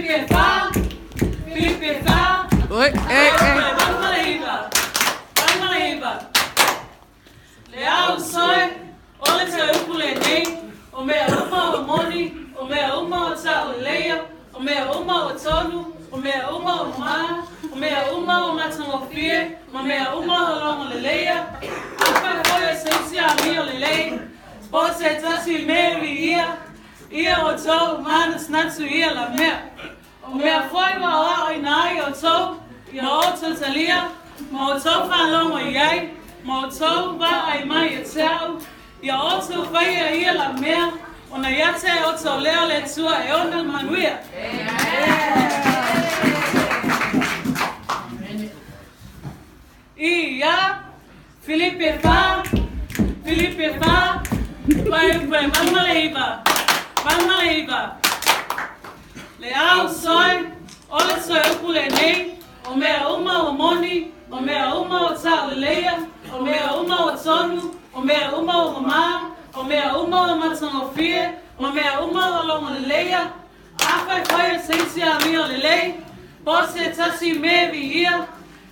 Filipi e 4, Filipi e 4, Oi, ei, ei. 8 ma le 9, 8 ma le 9. Le au soe, o le toe upu lenei, o mea uma o moni, o mea uma o taʻuleleia, o mea uma o tonu, o mea uma o mamā, o mea uma o matagofie, ma mea uma o logoleleia, afai foi o se isi amio lelei, po o se tasi mea e viia ia outou, manatunatu ia la mea. O mea foi ua aoaoina ai outou, ia outou talia, ma outou faalogo i ai, ma outou vaai mai ia te a'u, ia outou faia ia la mea, ona ia te outou lea o le Atua e ona le manuia. Ia, Filipi e 4, Filipi e 4, fuaiupu e 8 ma le 9, 8 ma le 9. Le au soe, o le toe upu lenei, o mea uma o moni, o mea uma o taʻuleleia, o mea uma o tonu, o mea uma o mamā, o mea uma o matagofie, ma mea uma o logoleleia, afai foi o se isi amio lelei, po o se tasi mea e viia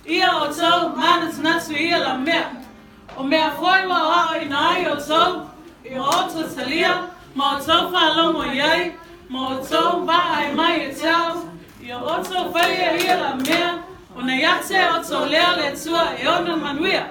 ia outou, manatunatu ia la mea. O mea foi ua aoaoina ai outou, ia outou talia, ma outou faalogo i ai, ma outou vaai mai ia te a'u, ia outou faia ia la mea, ona ia te outou lea le Atua e ona le manuia.